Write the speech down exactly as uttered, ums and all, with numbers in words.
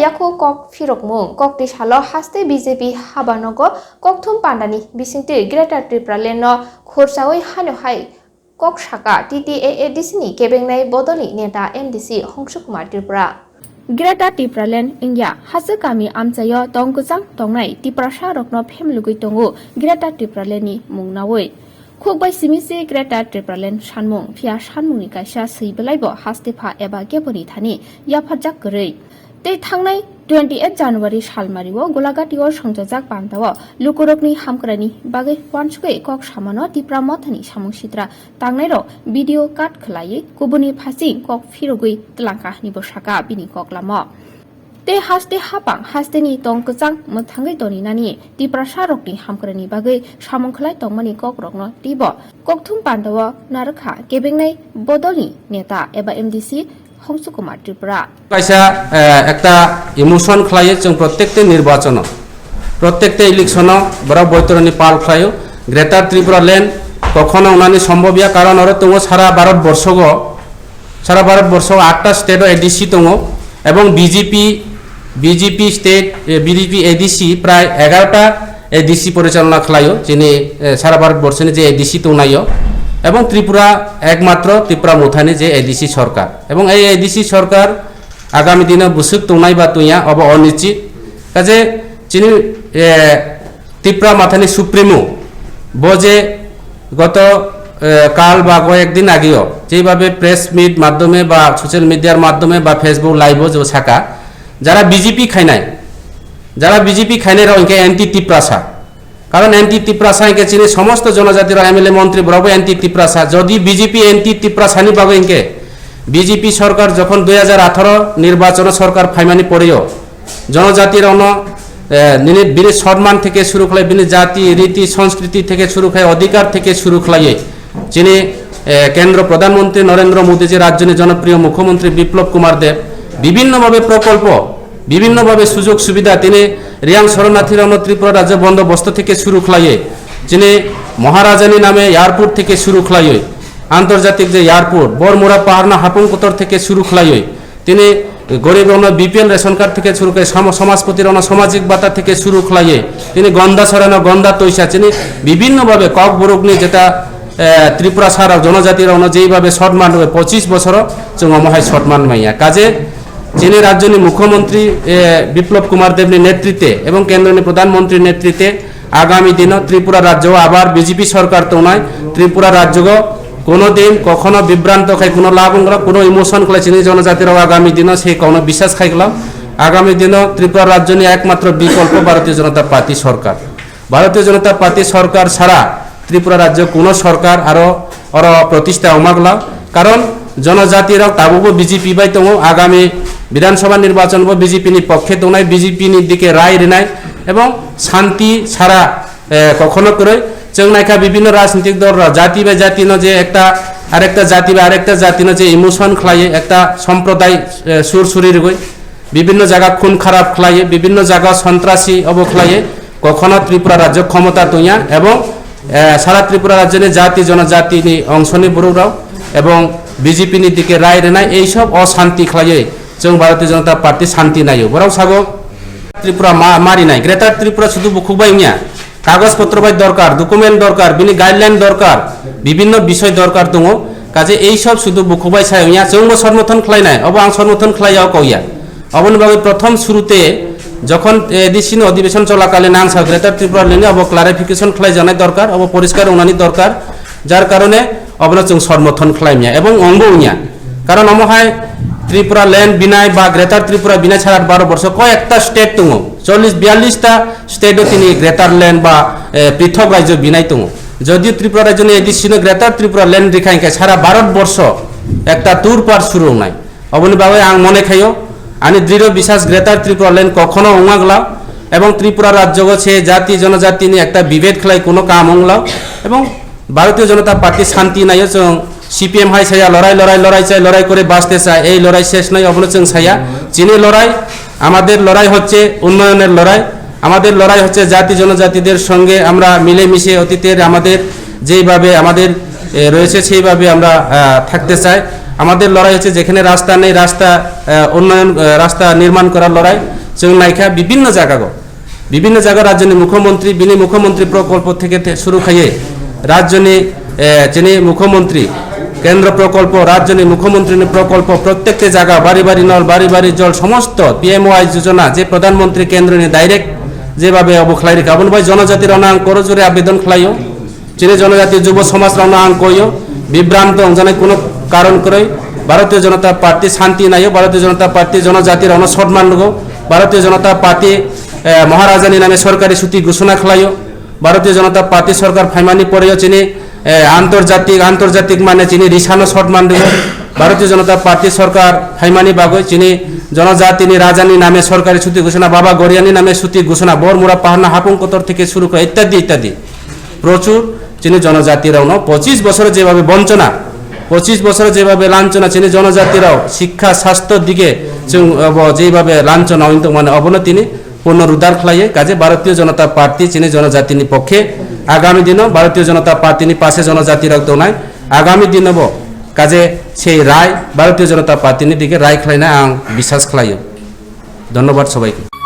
Yakho kok phirokmung, kokti salo haste B J P habanogo kokthum pandani bisingtwi Greater Tripura Land no khorchawi hano hai kok saka T T A A D C ni kebengnai bodolni neta M D C Hongsuk Kumar Tripura. Greater Tripura Land wngya haste kami amchaio tong kwchang tongnai Tiprasa rokno phemlugwi tongo Greater Tripura Land ni mung nawi. Khukbai simi se Greater Tripura Land sanmung, phiya sanmungni kaisa swi belaibo haste pha eba keboni thani yapharjak kwrwi. Tei thangnai twenty eight January salmario Golagatio songchajak pantao lukurokni hamkrani bagwi uansugwi kok samano Tipra Mothani samung sitra tangnairok video cut khwlaiwi kubuni phasing kok phirogwi twlangkha hwnwibo saka bini kok lamo. Tei haste hapang hasteni tong kwchang mwthangwi toninani Tiprasa rokni hamkrani bagwi samung khlai tongmani kokrokno teibo kokthum pandao narwkha kebengnai bodolni neta eba M D C Hongsuk Kumar Tripura. Kaisa, eh, ekta emotion khlaiyo chwng prottekta nirbachono, prottekta electiono borok boitoroni pal khlaio. Greater Tripura Land kokhono wngnani sombobya, karon oro tongo sara Bharat borsogo, sara Bharat borsogo atta state-o A D C tongo, ebong B J P, B J P state, eh, B J P A D C prai egarota A D C porichalona khlaio, chini, eh, sara Bharat borshoni je A D C tongnaio, ebong Tripura ekmatro Tipra Mothani je A D C sorkar, ebong ei A D C sorkar agami dino bwswk tongnai ba tongya, obo onichit. Kaje chini, eh, Tipra Mothani Supremo bo je goto, eh, kal ba go ekdin ageo jeibabe press meet maddhome ba social media-r maddhome ba Facebook live-o je saka, jara B J P khainai, jara B J P khainai rok hwnkhe anti Tiprasa. Karon anti Tiprasa hwnkhe chini somosto jonojati rok M L A montri borok bo anti Tiprasa. Jodi B J P anti Tiprasa ni bagwi hwnkhe B J P sorkar jokhon dui hajar atharo nirbachono sorkar phaimani poreo jonojati rokno, eh, nini bini sonman theke suru khlai, bini jati, riti, sanskriti theke suru khlai, odhikar theke suru khlaiwi chini, eh, Kendro Pradhan Mantri Narendra Modi ji, rajyoni jonopriyo Mukhyamantri Biplab Kumar Deb bibhinno bhabe prokolpo, bibhinno bhabe sujog subidha tini Riyang Sharanarthi rokno Tripura rajyo bondobosto theke suru khlaiwi, chini Maharajani name airport theke suru khlaiwi, antarjatik je airport, Bormura Paharna Hapung Kotor theke suru khlaiwi, tini gorib rokno B P L ration card theke suru khlai, samo-, samajpati rokno samajik bata theke suru khlaiwi, tini Gonda Sarano Gonda Toisa, chini bibhinno bhabe Kokborokni jeta, eh, Tripura sarok jonojati rokno jeibabe sotman rwbai pochis bosoro chwng omo hai sotman manya. Kaje chini rajyoni Mukhyamantri, eh, Biplab Kumar Debni netritwe ebong Kendroni Pradhan Mantri netritwe agami dino Tripura rajyo abar B J P sorkar tongnai, Tripura rajyo kono din kokhono bibranto khai, kono labong gra, kono emotion khlai chini jonojati rok agami dino sei kokno biswas khai glak. Agami dino Tripura rajyoni ekmatro bikolpo Bharatiya Janata Party sorkar. Bharatiya Janata Party sorkar sara Tripura rajyo kuno sorkar aro oro protista wngma glak. Karon jonojati rok tabukbo B J P bai tongo, agami Bidhan Sabha nirbachon bo B J P ni pokkhe tongnai, B J P ni dike rai rinai ebong shanti sara, eh, kokhono kwrwi. Chwng naikha bibhinno rajnitik dol rok jati bai jati no je ekta arekta jati bai arekta jati no je emotion khlaiwi ekta somproday, eh, sur suri rwgwi bibhinno jaga khun kharap khlaiwi, bibhinno jaga sontrasi obo khlaiwi, kokhono Tripura rajyo khomota tongya ebong, eh, sara Tripura rajyoni jati jonojatini ongsoni borok rok ebong B J P ni dike rai rwnai ei sob oshanti khlaiwi chwng Bharatiya Janata Party shanti naio. Borok sago Tripura ma-, marinai, Greater Tripura sudu bukhuk bai wngya, kagoj potro bai dorkar, document dorkar, bini guideline dorkar, bibhinno bisoi dorkar tongo. Kaje ei sob sudu bukhuk bai sai wngya, chwngbo somorthon khlainai, obo ang somorthon khlaiya o kauya. Oboni bagwi prothom surute jokhon A D C ni odhibeshon cholakalin ang sa Greater Tripura Land ni obo clarification khlaijaknai dorkar, obo poriskar wngnani dorkar, jar karone obono chwng somorthon khlaimya ebong wngbo wngya. Karon omo hai Tripura Land binai ba Greater Tripura binai sara baro borso koi ekta state tongo, chollish biyallish ta state o tini Greater Land ba, eh, prithok rajyo binai tongo. Jodio Tripura rajyoni A D C no Greater Tripura Land rikha hinkhe sara Bharat borso ekta tour par suru wngnai. Oboni bagwi ang mone khaio, ani dridho biswas Greater Tripura Land kokhono wngma glak, ebong Tripura rajyogo se jati jonojatini ekta bibed khlai kuno kam wng glak, ebong Bharatiya Janata Party shanti naio chwng, C P M hai saya lorai, lorai, lorai chai, lorai kore baste chai, ei lorai shesh noi, obono chwng saya. Chini lorai, amader lorai hocche unnoyoner lorai, amader lorai hocche jati jonojatide songe amra mile mishe otiter amader jeibabe amader, eh, royese seibabe amra, ah, thakte chai. আমাদের লড়াই হচ্ছে যেখানে রাস্তা নেই, রাস্তা, আহ, উন্নয়ন, আহ, রাস্তা নির্মাণ করার লড়াই। চুং নাইখা বিভিন্ন জায়গাগো, বিভিন্ন জায়গা রাজ্যনি মুখ্যমন্ত্রী, বিনি মুখ্যমন্ত্রী প্রকল্প থেকে থে-, শুরু খাইয়ে রাজ্যনি, আহ, যিনি মুখ্যমন্ত্রী, কেন্দ্র প্রকল্প, রাজ্যনি মুখ্যমন্ত্রীর প্রকল্প, প্রত্যেকটি জায়গা, বাড়ি বাড়ি নল, বাড়ি বাড়ি জল, সমস্ত পিএমওয়াই যোজনা যে প্রধানমন্ত্রী কেন্দ্রনি ডাইরেক্ট যেভাবে অবখলাই রেখা, বন ভাই জনজাতির অনাং করো জোরে আবেদন খাইও। Chini jonojati jubo somaj rokno ang koyo, bibranto wngjaknai kuno karon kwrwi. Bharatiya Janata Party shanti naio, Bharatiya Janata Party jonojati rokno sotman rwgo, Bharatiya Janata Party, eh, Maharajani name sorkari chuti ghosona khlaio, Bharatiya Janata Party sorkar phaimani poreo chini, eh, antorjatik, antorjatik mane chini risano sotman rwgo, Bharatiya Janata Party sorkar phaimani bagwi chini jonojatini rajani name sorkari chuti ghosona, Baba Goriani name chuti ghosona, Bormura Paharna hapung kotor theke suru kha ittadi ittadi. প্রচুর chini জনজাতিরাও পঁচিশ বছর যেভাবে বঞ্চনা, পঁচিশ বছর যেভাবে লাঞ্ছনা chini জনজাতিরাও শিক্ষা স্বাস্থ্যর দিকে chwng abo যেভাবে লাঞ্ছনা হইতো মানে অবনতিনি পুনরুদ্ধার খাইয়ে কাজে ভারতীয় জনতা পার্টি chini জনজাতিনি পক্ষে আগামী দিনও ভারতীয় জনতা পার্টিনি পাশে জনজাতিরাও tongnai আগামী দিনও কাজে সেই রায় ভারতীয় জনতা পার্টিনি দিকে রায় খাইনা আং বিশ্বাস খাইও। ধন্যবাদ সবাইকে।